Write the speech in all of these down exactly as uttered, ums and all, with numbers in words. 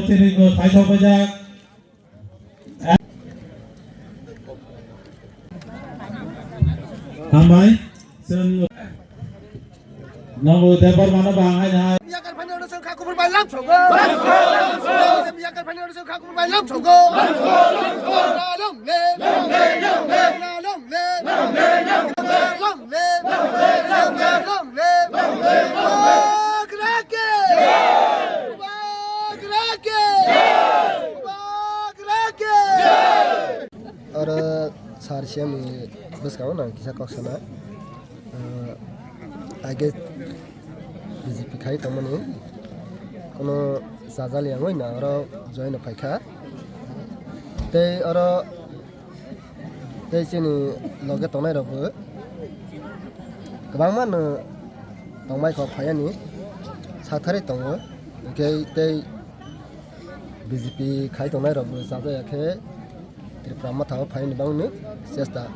Sini ko thai thok bajak. Hambai. Chwng Nongo Debbarmano bang hai hai. Yakar phani oro chwng kha kubur bai lam songo. Yakar phani oro chwng kha kubur bai lam songo. Long live. Long live. Long live. Long live. Long live. Long live. Long live. Bubagra ki. Bubagra ki. Bubagra ki. Oro sar C M ni bwskango nang kisa kok sana. Ah, age B J P khai tongmani kono chajal yangwi na oro join no phaikha. Tei oro tei chini loge tongnai rok bo kwbangma no tongbai kho phaiani sathari tongo. Hwnkhe tei B J P khai tongnai rok bo chajaya khe Tripura Motha o phaini bagwi chesta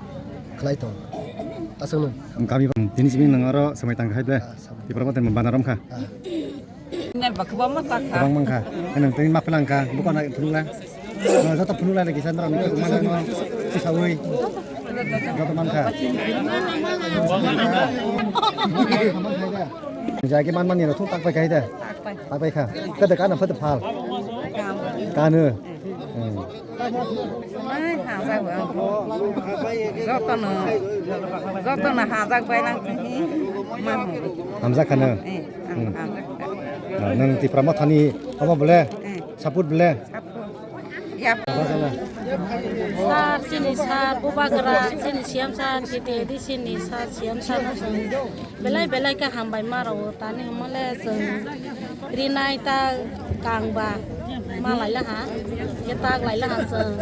khlai tong. Aswkno. Kami bang tini simi nang oro swmai tang khai ble. Ah, swmai. Tripura Motha ni bana rom kha. Ah. Nai ba kwbangma ta kha. Kwbang mang kha. Nang tini ma phlang kha. Buko na phulung la. No, joto phulung la kisa nang ni ma no kisawi. Joto man kha. Jagi man man ni no thung tak pai khai da. Tak pai. Tak pai kha. Kada kana phata phal. Kam. Kanu. Hmm. Ai, hajak ba. Jotono, jotono hajak bai lang tini. Ma hung. Hamjak khano. Eh, ang Hmm. hamjak. Ah, nang Tipra Mothani omo bole? Eh. Support bole? Support. Yap. Apa sana? Sir, chini sir, Bubagra, chini C M sir, T T A D C ni sir, C M sir no chwng belai belai khe hambai ma rwo, tani hwnmale chwng rinai ta kangba ma lai laha, hwnkhe tak lai laha chwng,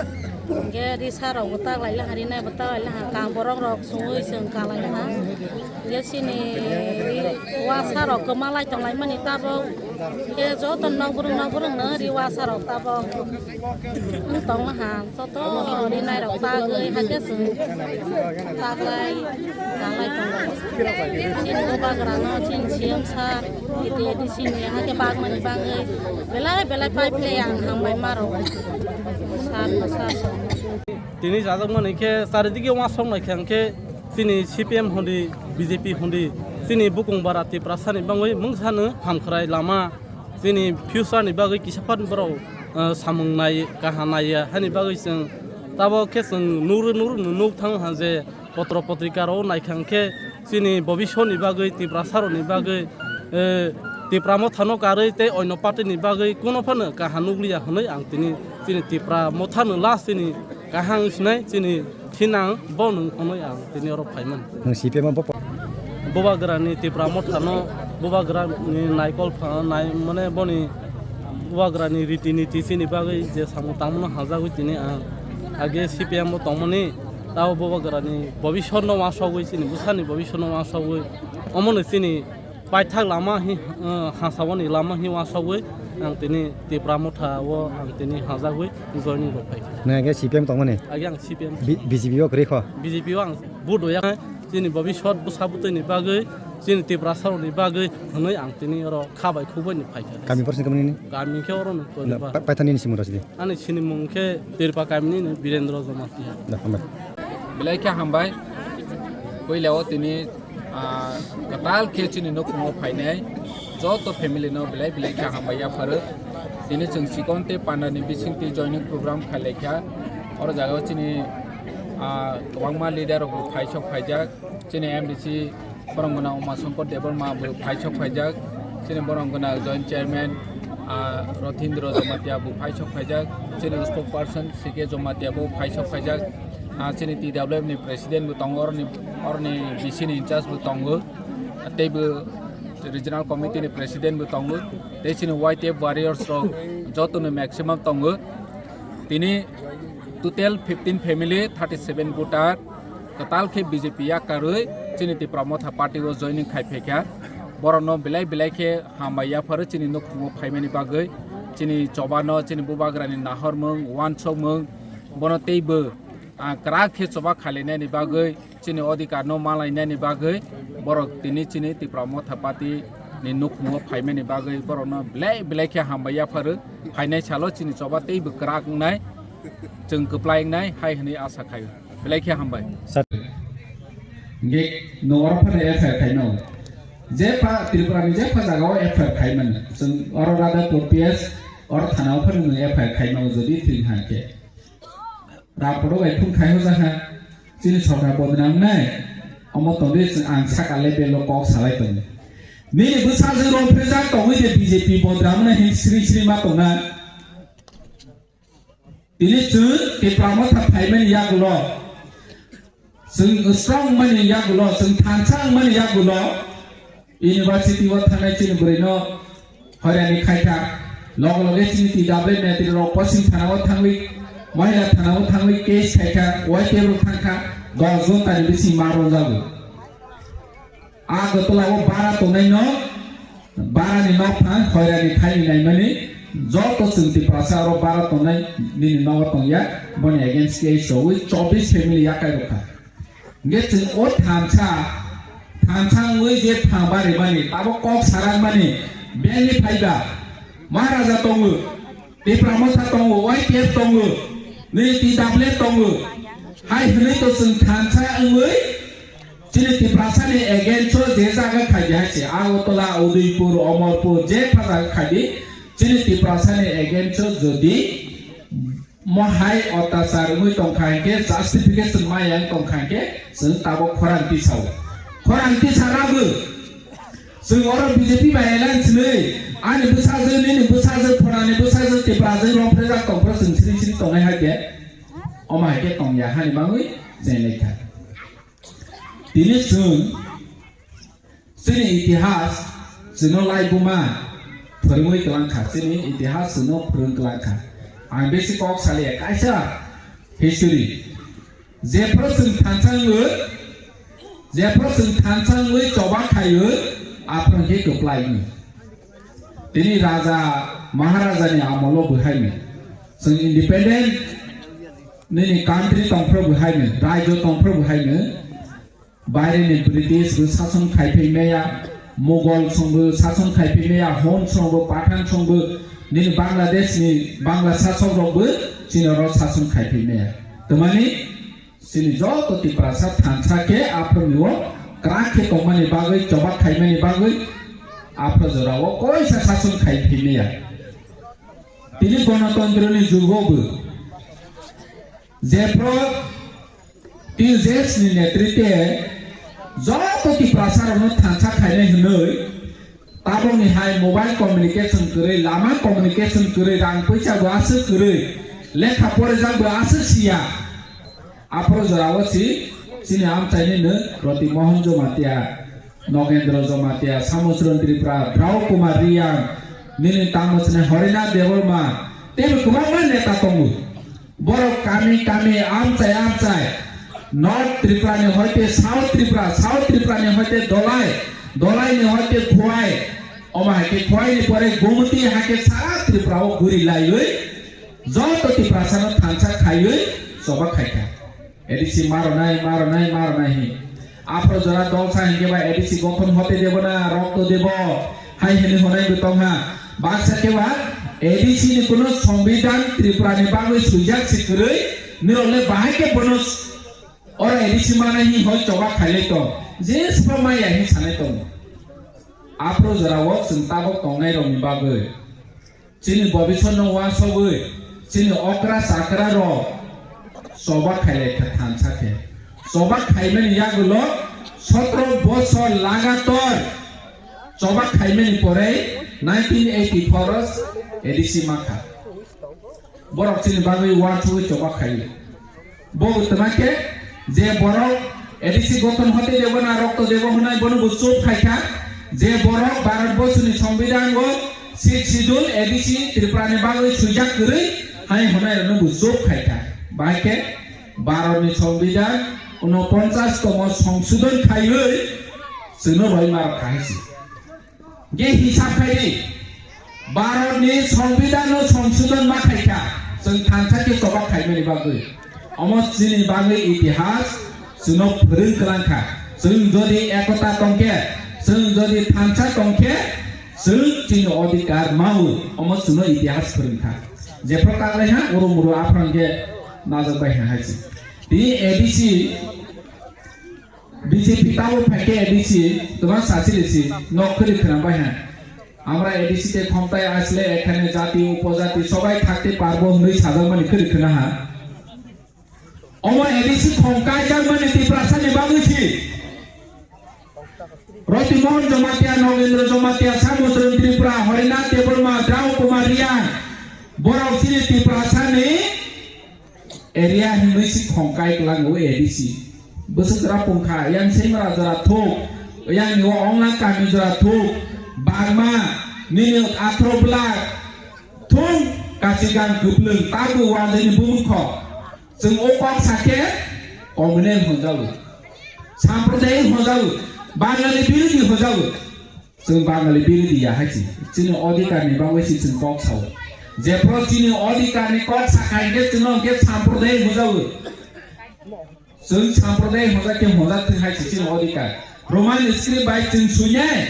hwnkhe risa rok bo tak lai laha, rinai bo tak lai laha, kang borok rok sungwi chwng ka lai laha, hwnkhe chini ri wasa rok kwma lai tong lai mani tabok, hwnkhe joto nok bwrwng nok bwrwng no ri wasa rok tabok wng tong laha. Joto rinai rok tagwi hakhe chwng taglai, taglai tongo. Chini Bubagrano, chini C M sir, T T A D C ni hakhe bagmani bagwi belai belai pai phle ang hambai ma rwo. Sir no sir. Tini chajakmani khe charidike uansuk naikha hwnkhe chini C P M hwndi, B J P hwndi, chini bukung bara Tiprasani bagwi mungsano hamkhrai lama, chini future ni bagwi kisa phan borok, ah, samung nai, kaha naiya, hani bagwi chwng tabok khe chwng nugro nugro no nuk thang ha je potro potrika rok naikha hwnkhe chini bobiswt ni bagwi, Tiprasa rok ni bagwi, eh, Tipra Mothano karwi tei oino party ni bagwi kuno phano kaha nukliya hwnwi ang tini chini Tipra Mothano last chini kaham sinai chini thinang bo nung hwnwi ang tini oro phaimani. Nung C P M bo po- Bubagrani Tipra Mothano, Bubagrani naikol pha-, nai, mane boni Bubagrani riti niti chini bagwi je samung tangmano hajagwi tini ang age C P M o tongmani, tabo Bubagrani bobiswt no uansugwi, chini bwsani bobiswt no uansugwi, omono chini paithak lama hi, eh, hasawani lama hi uansugwi ang tini Tipra Motha o ang tini hajagwi joining rok phaikha. Nang age C P M tongmani? Age ang C P M. B-, B J P o kwrwi kho? B J P o ang vote hoya, chini bobiswt bwsa bwtwini bagwi, chini Tiprasa rokni bagwi hwnwi ang tini oro kha bai khuk bai ni phaikha. Kami porsi kamani ni? Kami khe oro ni. Na, Koriba. Pa-, paithani ni simura sidi. Ani sinimung khe Tirpa kamini ni Birendra Jamatia. Da, hambai. Belai khe hambai. Puila o tini, ah, kwtal khe chini nukhungo phainai joto family no belai belai khe hambai yapharo. Tini chwng chikon tei panda ni bising twi joining program khai laikha. Oro jaga o chini, ah, kwbangma leader rok bo phaisok phaijak. Chini M D C borok gwnang Uma Shankar Debbarma bo phaisok phaijak. Chini borok gwnang Joint Chairman, ah, Rothindra Jamatia bo phaisok phaijak. Chini spokesperson C K Jamatia bo phaisok phaijak. Ah, chini T W F ni President bo tongo, oroni, oroni B C ni in charge bo tongo. Tei bo Regional Committee ni President bo tongo. Tei chini Y T F warriors rok joto no maximum tongo. Tini total fifteen family, thirty seven voter, kwtal khe B J P yakarwi chini Tipra Motha party o joining khai phaikha. Borokno belai belai khe hambai yapharo chini nukhungo phaimani bagwi, chini chobano, chini bubagrani nahormung, uansukmung, bono teibo, ah, kwrak khe choba khailainani bagwi, chini odhikar no malainani bagwi borok tini chini Tipra Motha Party ni nukhungo phaimani bagwi borokno belai belai khe hambai yapharo. Phainai salo chini choba teibo kwrak wngnai, chwng kwplai wngnai hai hwnwi asa khaio. Belai khe hambai. Sir. Hingke no oro phano F I R khaino. Je pha Tripura ni je pha jaga o F I R khai mano. Chwng oro Radhapur P S oro thana o phano no F I R khai mano jodi thwng ha khe. Raporo bai phone khai ho jaha. Chini sorkar bodnam nai. Omo tongwi chwng ang saka level o kok salai tongo. Nini bwsajwk rong phejak tongwi de B J P bodnam nai hin sri sri ma tongna. Tini chwng Tipra Motha phaimani yagulo, chwng strong mani yagulo, chwng thansa wngmani yagulo, university o thangnai chini bwrwino hoirani khaikha, loge loge chini T W netri rok posing thana o thangwi, mohila thana o thangwi case khaikha, Y T F rok thangkha, dos jon tani bising ma rwjago. A Agartala o bara tongnai no, bara ni nok phang hoirani khaini naimani, joto chwng Tiprasa oro bara tongnai nini nogo tongya, boni against case rogwi chobbish family yakai rokha. Hingke chwng o thansa, thansa wngwi je phang barimani, tabok kok sarakmani, bengni phaiba, Maharaja tongo, Tipra Motha tongo, Y T F tongo, nini T W tongo, hai hwnwi to chwng thansa wngwi, Chini Tiprasani against o je jaga khaidi hai se, Agartala, Udaipur, Amarpur, je pha jaga khaidi, chini Tiprasani against o jodi mohai otachar wngwi tongkha hinkhe, justification maya wng tongkha hinkhe, chwng tabok khorang tisao. Khorang tisa rabu. Chwng oro B J P bai alliance nwi, ani bwsajwk, nini bwsajwk, phorani bwsajwk, Tiprajwk rok phejak tongphro chwng siri siri tongnai hai khe. Omo hai khe tongya hani bangwi chenglai kha. Tini chwng chini itihas chwngno laibuma phwrwngwi kwlangkha, chini itihas chwngno phwrwng kwlangkha. Ang besi kok saliya kaisa history. Jephru chwng thansa wngwi, jephru chwng thansa wngwi choba khaiwi, aphru khe kwplai wngwi. Tini raja maharajani amolo bwhaino chwng independent nini country tongphru bwhaino, rajyo tongphru bwhaino. Baireni British bo sason khaiphaimaya, Mughal songbo sason khaiphaimaya, Hun songbo, Pathan songbo, nini Bangladesh ni Bangla sasok rokbo chini oro sason khaiphaimaya. Twmani chini joto Tiprasa thansa khe aphuru o kwrak khe tongmani bagwi, choba khaimani bagwi aphuru jorao koisa sason khaiphaimaya. Tini gonotontroni jugo bo jephru T J S ni netritwe joto Tiprasa rokno thansa khainai hwnwi tabokni hai mobile communication kwrwi, lama communication kwrwi, rang puisa bo aswk kwrwi, lekha porijak bo aswk siya. Aphuru jorao si chini amchaini no Roti Mohan Jamatia, Nogendra Jamatia, Samuchron Tripura, Drau Kumar Reang, nini tamo chini Harinath Debbarma, tei kwbangma neta tongo. Borok kami kami, amchai amchai, North Tripura ni hoite South Tripura, South Tripura ni hoite Dolai, Dolai ni hoite Khowai, omo hai khe Khowai ni pore Gumti hai khe sara Tripura o guri laiwi joto Tiprasa no thansa khaiwi choba khaikha. A D C maronai, maronai, maronai hi. Aphro jora dol sa hinkhe ba A D C gothon hote debo na rokto debo hai hwnwi honai bo tongha. Baksa khe ba A D C ni kuno songbidan Tripura ni bagwi swijak se kwrwi, nirok le bahai khe bono oro A D C manai hi hoi choba khailai tong. Je sbo maya hi sanai tongo. Aphro jora o chwng tabok tongnai rokni bagwi. Chini bobisotno uansugwi chini okra chakra rok choba khailai kha thansa khe. Choba khaimani yagulo sotro bosor lagator choba khaimani pore nineteen eighty-four o A D C makha. Borok chini bagwi uansugwi choba khaio. Bo twma khe je borok A D C gothon hote debo na rokto debo hwnai bono bo chup khai kha. Je borok Bharat borsoni songbidango Sixth Schedule A D C Tripura ni bagwi swijak kwrwi hai hwnai rokno bo chup khai kha. Bahai khe Bharat ni songbidan unoponchas tomo songsodon khaiwi chwngno roi ma rok kha hai se. Ge hisab khai di, Bharat ni songbidan no songsodon ma khai kha, chwng thansa khe choba khaimani bagwi. Omo chini bagwi itihas chwngno phwrwng kwlang kha. Chwng jodi ekota tong khe, chwng jodi thansa tong khe, Chwng chini odhikar mao, omo chwngno itihas phwrwngkha. Jephru taklai ha, oro moro aphano khe najak bai ha hai se. Tini A D C, B J P tamo phai khe A D C, twma sachili si, nok khwrwi khwnam bai ha. আমরা এডিসিতে ক্ষমতায় আসলে এখানে জাতি উপজাতি সবাই থাকতে পারবো hwnwi sajak mani khwrwi khwna ha. Omo A D C khongkai jak mani Tiprasani bagwi si. Roti Mohan Jamatia, Nogendra Jamatia, Samudra Tripura, Harinath Debbarma, Drau Kumar Reang, borok chini Tiprasani area hinwi si khongkai kwlango A D C. Bwswk jora pungkha, yang Semra jora thuk, yang ni o Ongna kami jora thuk, Bagma, nini athro bwlak, thung, kachigang kwplwng, tabuk wanjani bumung kho. Chwng o kok sakhe communal hwnjago, sampradayik hwnjago, Bangali birodhi hwnjago. Chwng Bangali birodhi ya hai se. Chini odhikar ni bagwi se chwng kok sao. Jephru chini odhikar ni kok sakha hinkhe chwngno hinkhe sampradayik hwnjago. Chwng sampradayik hwnjak khe hwnjak thwng hai se chini odhikar. Roman script bai chwng suinai.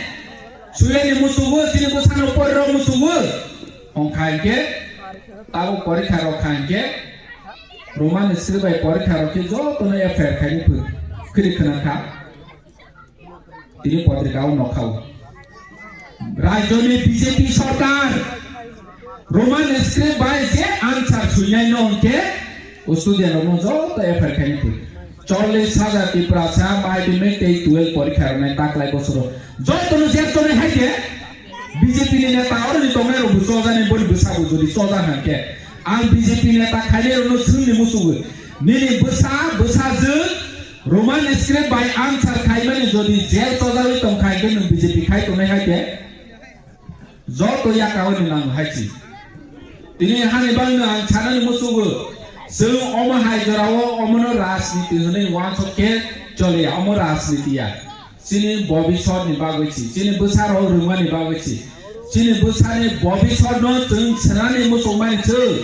Suinani muchungo chini bwsano porirok muchungo. Hwnkha hinkhe tabuk porikha rok kha hinkhe Roman script bai porikha rok khe jotono F I R khaini phwrwi khwna kha. Tini potrika o nokha o. Rajyoni B J P sarkar Roman script bai je answer suinai no hwnkhe o student rok no joto F I R khaini phwrwi. Chollish hajar Tiprasa madhyamik tei twelve porikha rwnai taklai bosoro joto no je tonwi hai khe B J P ni neta oro ni tongnai rok bo chojani boni bwsa bo jodi choja hwnkhe ang B J P neta khainai rok no swngni muchungo nini bwsa bwsajwk Roman script bai answer khaimani jodi jail chojagwi tongkha, hinkhe nwng B J P khai tongnai hai khe joto yakao ni nang hai si. Tini hani bangno ang sanani muchungo, chwng omo hai jorao omono rajniti hwnwi uansuk khe choliya, omo rajniti ya. Chini bobisor ni bagwi si, chini bwsarok rwngmani bagwi si, chini bwsani bobisor no chwng swnani muchungmani chwng,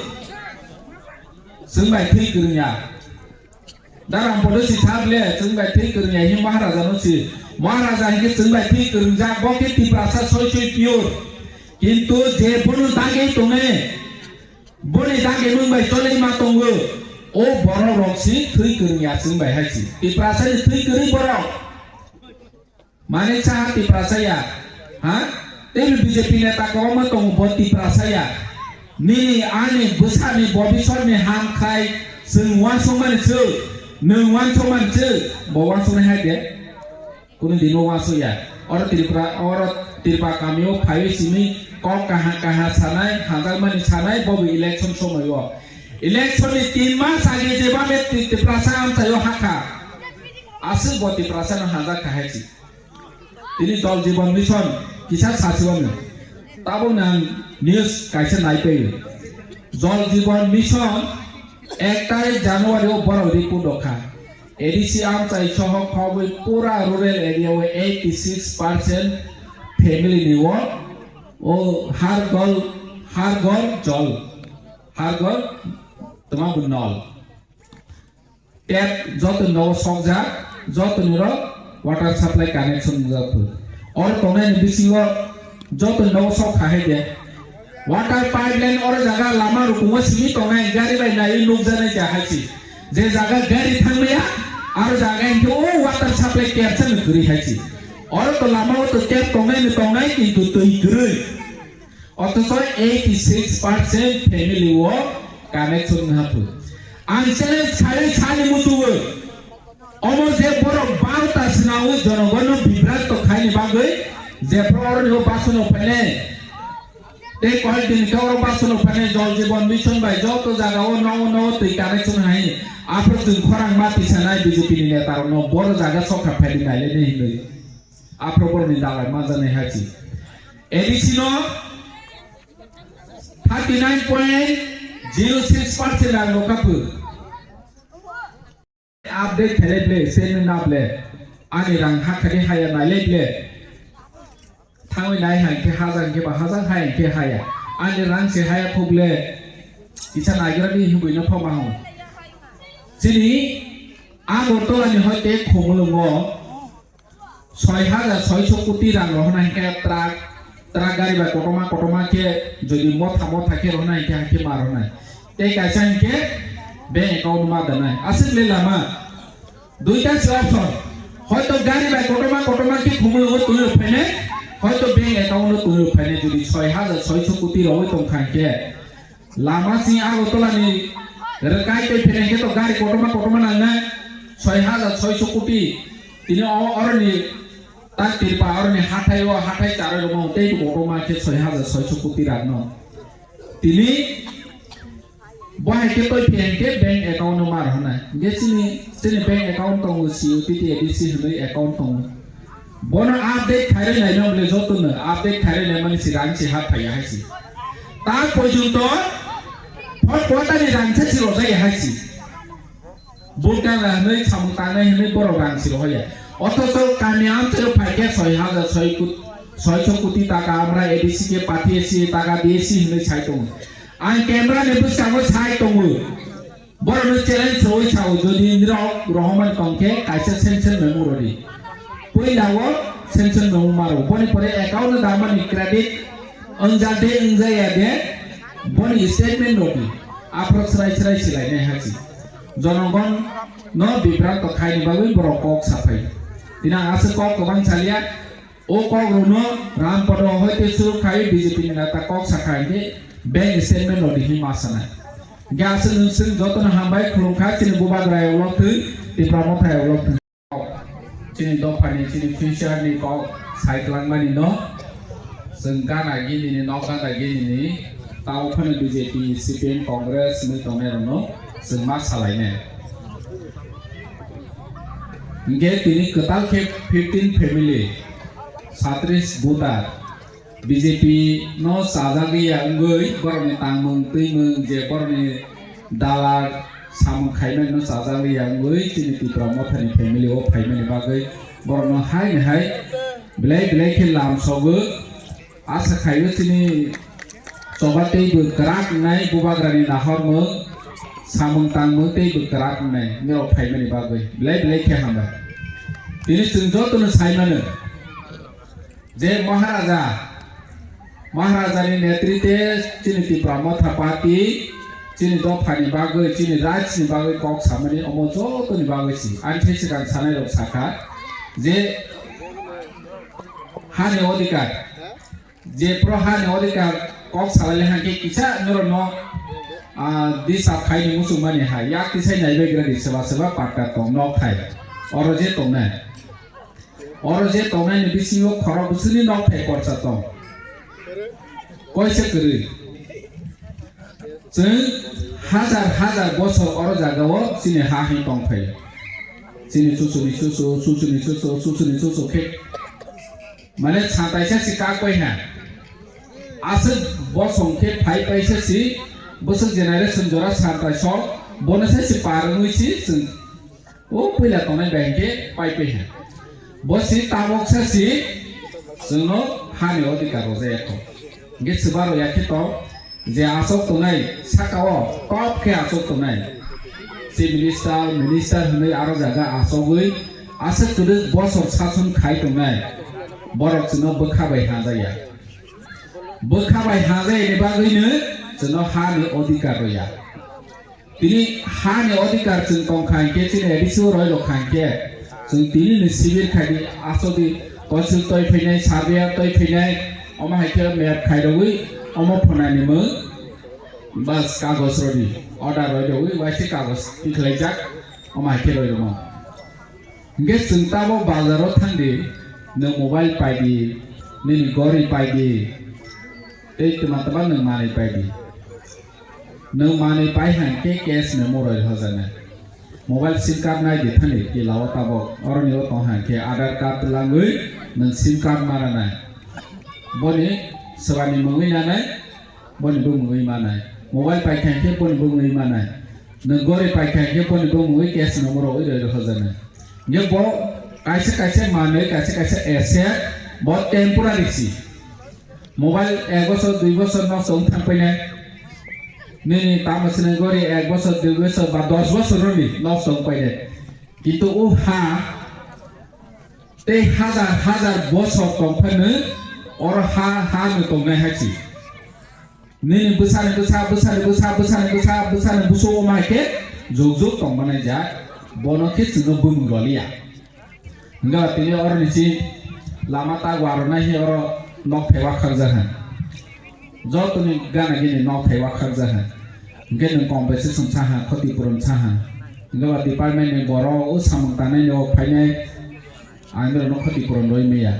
chwng bai thwi kwrwngya. Daram podo si thar le, chwng bai thwi kwrwngya hi Maharaja no si. Maharaja hinkhe chwng bai thwi kwrwngjak, bo khe Tiprasa soi soi pure. Kintu je bono dagwi tongnai, boni dagwi mung bai cholai ma tongo. O borok rok si thwi kwrwngya chwng bai hai si. Tiprasa ni thwi kwrwi borok. Mani cha Tiprasa ya, ha? Tei B J P neta kwbangma tongo bo Tiprasa ya. Nini ani bwsani bobisor ni ham khai chwng uansukmani chwng, nwng uansukmani chwng, bo uansuknai hai de. Kunu dino uansuk ya. Oro Tripura, oro Tripura kamio phaiwi simi kok kaha kaha sanai, hanjakmani sanai, bo bo election somoio. Election ni tin mas age jeba me Tiprasa amchaio hakha. Aswk bo Tiprasa no hanjak kahai si. Tini Jal Jeevan Mission kisa sachibani. Tabukni ang news kaisa naipaio. Jal Jeevan Mission ek tarik January o borok report rokha. A D C amchai soho khobwi pura rural area o eighty six percent family ni o, o Har Ghar, Har Ghar Jal, Har Ghar Tama Nal. Tap joto nogo sokjak, joto nirok water supply connection wngjak phuru. Oro tongnai ni bisingo joto nogo sok kha hai de. Water pipeline oro jaga lama rukungo simi tongnai, gari bai naiwi nukjaknai ja hai si. Je jaga gari thangmaya, aro jaga hinkhe o water supply tap chano kwrwi hai si. Oro to lama o to tap tongnai ni tongnai, kintu twi kwrwi. Othocho eighty six percent family o connection wngha phuru. Ang challenge khlai sani muchungo, omo je borok barota swnamwi jonogono bibranto khaini bagwi, jephru oroni o basono phainai, tei koyek din khe oro basono phainai Jal Jeevan Mission bai joto jagao nogo nogo twi connection hai, aphuru chwng khorang ma tisanai B J P ni neta rokno boro jaga sokha phaidi nailainai hinwi. Aphuru borokni dalai manjaknai hai si. A D C no thirty nine point zero six percent rang rokha phuru. Update khailai ble, statement na ble. Ani rang ha khadi haya nailai ble. Thangwi nai hai khe hajak khe ba hajak hai khe haya. Ani rang se haya phuk le. Kisa naigra ni hubui no phoma ho. Chini Agartala ni hoite Khumulwngo soi hajar soiso koti rang rohornai hinkhe truck Truck gari bai kotorma kotorma khe jodi motha motha khe rwnai khe hakhe ma rwnai. Tei kaisa hinkhe bank account ma danai. Aswk le lama. Duita se option. Hoito gari bai kotorma kotorma khe khumui o twi rw phainai, hoito bank account o twi rw phainai. Jodi soi hajar soiso koti rogwi tong kha hinkhe, lama sing Agartala ni rwkai tei phainai khe to gari kotorma kotorma nangnai, soi hajar soiso koti. Tini o oroni tak tirpa oroni hathai o hathai charwi rwma tei kotorma khe soi hajar soiso koti rang no. Tini Bo hai khe toi phiya hinkhe bank account no mar hwnai. Hinkhe chini, chini bank account tongo C U T T A D C hwnwi account tongo. Bono update khairwi naino bole jotono update khairwi naimani si rang si hap phaiya hai si. Ta porjonto fourth quarter ni rang se si rojaya hai si. Bhutana hwnwi samung tangnai hwnwi borok rang si rohaya. Othocho kami amchaio phaikhe soi hajar soi kut-, soiso koti taka amra A D C khe pathiye si taka diye si hwnwi sai tongo. Ang camera ni bwskango sai tongo. Borokno challenge rwui sao, jodi nirok rohormani tongkhe kaisa sanction memo rwdi. Puila o sanction memo maro. Boni pore account no damani credit wngjak de wngjaya de boni statement rwdi. Aphuru srai srai silainai hasi. Jonogon no bibranto khaini bagwi borok kok saphai. Tini ang aswk kok kwbang salia. O kok rwno Rampada hoite suru khai B J P ni neta kok sakha hinkhe bank statement rwdi hinwi ma sanai. Hinkhe aswk nwng swng jotono hambai khulumkha chini bubagra ulo thwi Tipra Motha ulo thwi. Chini dophani chini future ni kok sai kwlangmani no chwng gana gini ni nok gana gini ni tamo phano B J P, C P M, Congress hinwi tongnai rwno chwng ma salainai. Hinkhe tini kwtal khe fifteen family, satris voter, B J P no chajagwi ya wngwi borokni tangmung twimung je borokni dalal samung khaimani no chajagwi ya wngwi chini Tipra Mothani family o phaimani bagwi borokno hai ni hai belai belai khe lam sogwi. Asa khaio chini choba teibo kwrak wngnai, bubagrani nahormung, samung tangmung teibo kwrak wngnai norok phaimani bagwi belai belai khe hambai. Tini chwng jotono sai mano je Maharaja, Maharajani netrite chini Tipra Motha Party chini dophani bagwi, chini rajni bagwi kok samani omo jotoni bagwi si. Ani thai swkang sanai rok sakha je hani odhikar, je pro hani odhikar kok salai le hangke kisa norokno, ah, disturb khaini muchungmani hai yak tisai naibai gradi seba seba patta tong nok hai. Oro je tongnai, oro je tongnai ni bisingo khorok bwswkni nok thai korsa tong. Koisa kwrwi. Chwng hajar hajar bosor oro jagao chini ha hing tong phai. Chini chuchuni chuchu, chuchuni chuchu, chuchuni chuchu khe. Mane santaisa si kak pai ha. Aswk bosong khe phai paisa si bwswk generation jora santaisok bono sai si par wngwi si chwng o puila tongnai bai hinkhe pai pai ha. Bo si tabok sa si chwngno hani odhikar rwjak ya kho. Hinkhe swbaro ya khe to je achok tongnai saka o top khe achok tongnai. Chief Minister, Minister hwnwi aro jaga achogwi aswk kwrwk bosor sason khai tongnai borok chwngno bwkha bai hajak ya. Bwkha bai hajayani bagwino chwngno hani odhikar rwya. Tini hani odhikar chwng tong kha hinkhe, chini A D C o roi rok kha hinkhe, chwng tini ni sibir khai di, asodi council toi phainai, surveyor toi phainai, omo hai khe map khai rogwi omo phunani mwng bas kagoj rodi order roi rogwi waise kagoj tikhlaijak, omo hai khe roi rwmang. Hinkhe chwng tabok bazaro thangdi, nwng mobile paidi, nini gori paidi, tei twma twma nwng manwi paidi. Nwng manwi pai hangkhe cash memo roi hojanai. Mobile sim card naidi thani kilao tabok, oroni o tong hangkhe Aadhaar card twlangwi nwng sim card maranai. Boni swbani mungwi nanai, boni bumungwi manai. Mobile paikha hinkhe boni bumungwi manai. Nwng gori paikha hinkhe boni bumungwi cash memo rogwi roi rw hojanai. Hinkhe bo kaisa kaisa manwi, kaisa kaisa asset bo temporary si. Mobile ek bosor, dui bosor nosto wng thang painai. Nini tamo sini gori ek bosor, dui bosor ba dos bosor roni nosto wng painai. Kintu o ha tei hajar hajar bosor tong phano Oro ha, ha no tongnai hai si. Nini bwsani bwsa, bwsani bwsa, bwsani bwsa, bwsani bwsa o ma khe jug jug tong manai jak. Bono khe chwngno bumung roliya. Hwnkhe tini oro ni si lama ta waro nai hi oro nok phai wakhak jak ha. Jotoni gana gini nok phai wakhak jak ha. Hwnkhe nwng compensation sa ha, khoti puron sa ha. Hwnkhe ba department ni borok o samung tangnai ni o phainai ang norok no khoti puron roi maya.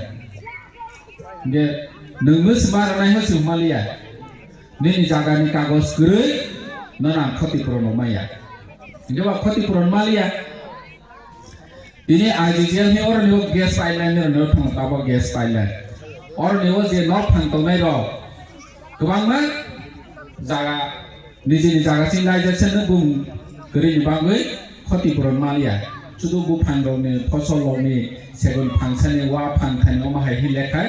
Hwnkhe nwng no sima rwnai ho sima liya. Nini jaga ni kagoj kwrwi no nang khoti puron rok maya. Hwnkhe ba khoti puron maliya. Tini I G G L ni oro ni o gas pipeline ni oro ni o thang tabo gas pipeline. Oro ni o je nok phang tongnai rok kwbangma jaga nijini jaga sing laijak se no bung kwrwi ni bagwi khoti puron maliya. Chudu buphang rok ni, phosol rok ni, segun phangsa ni, wa phang thani omo hai hi lekhai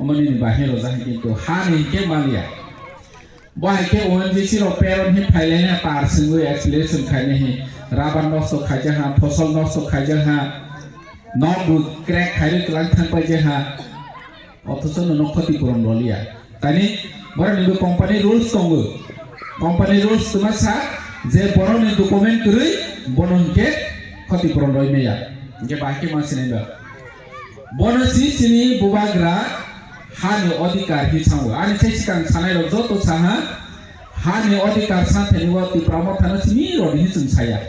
omo nini bahai rojak hai kintu ha ni hinkhe maliya. Bo hai khe O N G C rok peron hi phailai na tar singwi exploration khainai hi rubber nosto khaijak ha, phosol nosto khaijak ha, nok bo crack khairwi kwlang thang paijak ha, othocho nono khoti puron roliya. Tani borok ni bo company rules tongo, company rules tuma sa je borok ni document kwrwi bono hinkhe khoti puron roi maya, hinkhe bahai khe ma sinai ba. Bono si chini bubagra hani odhikar hi sango. Ani sai sikang sanai rok joto saha hani odhikar santhani o Tipra Motha no simi rodi hi chwng saya.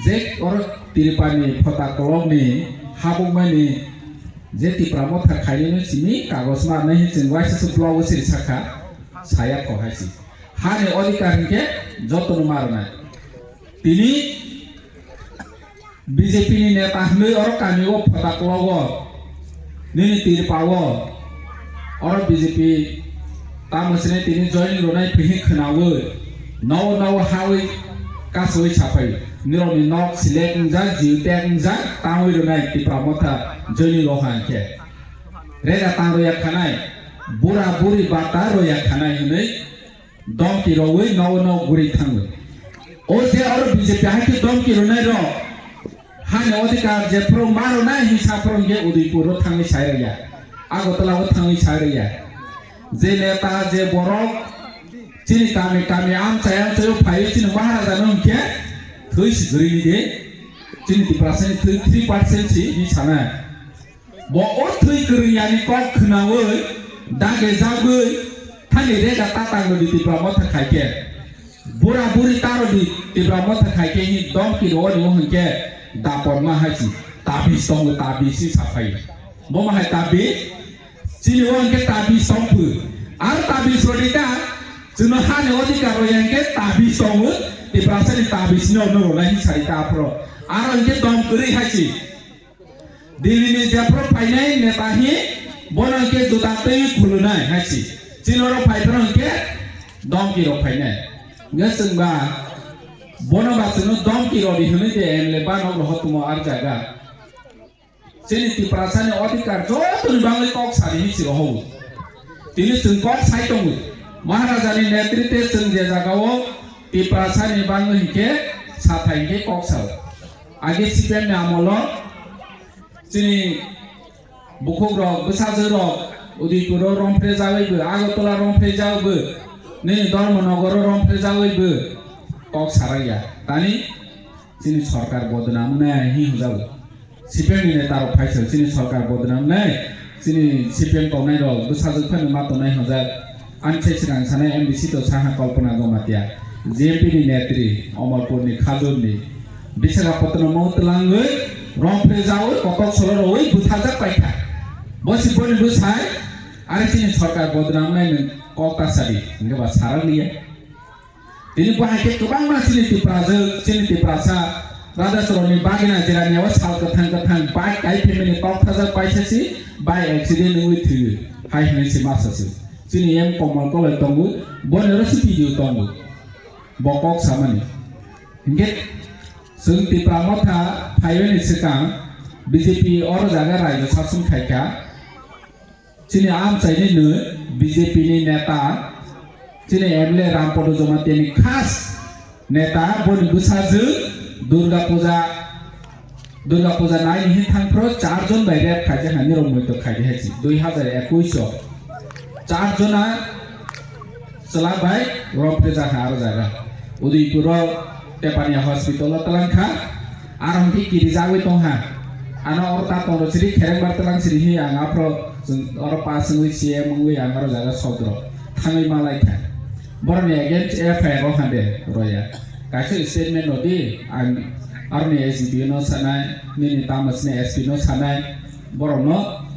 Je oro Tripani phota kolok ni habukmani je Tipra Motha khainai no simi kagos ma nai hi chwng waisa se blogo siri sakha saya kho hai si. Hani odhikar hinkhe joto no ma rwnai. Tini B J P ni neta hwnwi oro kami o phota klogo, nini tirpa o, oro B J P tamo sini tini joining rwnai phihi khwnawi, nogo nogo hawi kasui saphai, nirokni nok select wngjak, jiu tag wngjak, tangwi rwnai Tipra Motha joining rok hwnkhe. Rega tang rwya khanai, bura buri bata rwya khanai hwnwi domki rogwi nogo nogo guri thangwi. O je oro B J P hai khe domki rwnai rok hani odhikar jephuru ma rwnai hinsa phuru hwnkhe Udaipur o thangwi sai rwya, Agartala o thangwi sai rwya. Je neta je borok chini kami kami amchai amchai o phaiwi chini Maharaja no hwnkhe thwi si guri ni de chini Tiprasa ni thwi three percent si hinwi sanai. Bo o thwi kwrwng yani kok khwnawi dage jagwi thani rega tatang rwdi Tipra Motha khaikhe. Bura buri ta rwdi Tipra Motha khaikhe hi domki rwani o hwnkhe dapor ma hai si tabis tongo, tabis si saphai. Bo ma hai tabis chini o hwnkhe tabis tongphu. Ar tabis rwdi ta chwngno hani odhikar rwya hwnkhe tabis tongo, Tiprasa ni tabis no no rwnai hi sari ta aphro. Aro hwnkhe dom kwrwi hai si. Delhi ni jephru phainai neta hi bono hwnkhe juda twi khulunai hai si. Chini oro phaiphru hwnkhe domki rok phainai. Hwnkhe chwng ba bono ba chwngno domki rodi hwnwi de M L A ba nok rohor tumo ar jaga. Chini Tiprasa ni odhikar joto ni bagwi kok sari hinwi si rohor. Tini chwng kok sai tongo. Maharaja ni netritwe chwng je jaga o Tiprasa ni bagwi hinkhe sathai hinkhe kok sao. Age C P M ni amolo chini bukhukrok, bwsajwkrok Udaipuro romphre jagwibo, Agartala romphre jagwibo, nini Dharmanagaro romphre jagwibo kok sarakya. Tani chini sorkar bodnam wngnai hi hwnjago. C P M ni netarok phaisa chini sorkar bodnam wngnai, chini C P M tongnairok bwsajwk phano ma tongnai hwnjak. Ani sai swkang sanai M D C to saha Kalpana Jamatia, G M P ni netri, Omorpur ni Khajur ni, Visakhapatnam o twlangwi, romphre jawi, kotok solo rwi bwthajak paikha. Bo si boni bwsai, ari chini sorkar bodnam nai nwng kok ta sadi, hwnkhe ba sarak liya. Tini bo hai khe kwbangma chini Tiprajwk, chini Tiprasa, Raja Soroni bagina jerani o sal kwthang kwthang bike kai phimani kok thajak paisa si, bai accident wngwi thwi, hai hwnwi si masa si. Chini M Komal Koloi tongo, boni oro si video tongo. Bo kok samani. Hinkhe chwng Tipra Motha phaiyani swkang B J P oro jaga raijyo sasong khaikha. Chini amchaini nwi B J P ni neta, chini M L A Rampada Jamatia ni khas neta, boni bwsajwk Durga Puja Durga Puja nai ni hin thang phro char jon bai rep khaijak ha, nirok moito khaidi hai si, dui hazar ekush o char jona chwla bai rep rijak ha aro jaga. Udaipur o Tepania hospital o twlang kha, aro hwnkhe kiri jagwi tong ha. Ano oro ta tong rw siri khereng bar twlang siri hi ang aphro chwng oro pass wngwi C M wngwi ang aro jaga sodro thangwi malai kha. Borokni against F I R o hande roya. Kaisa statement rw di, ang aroni S D P O no sanai, nini tamo sini S P no sanai, borokno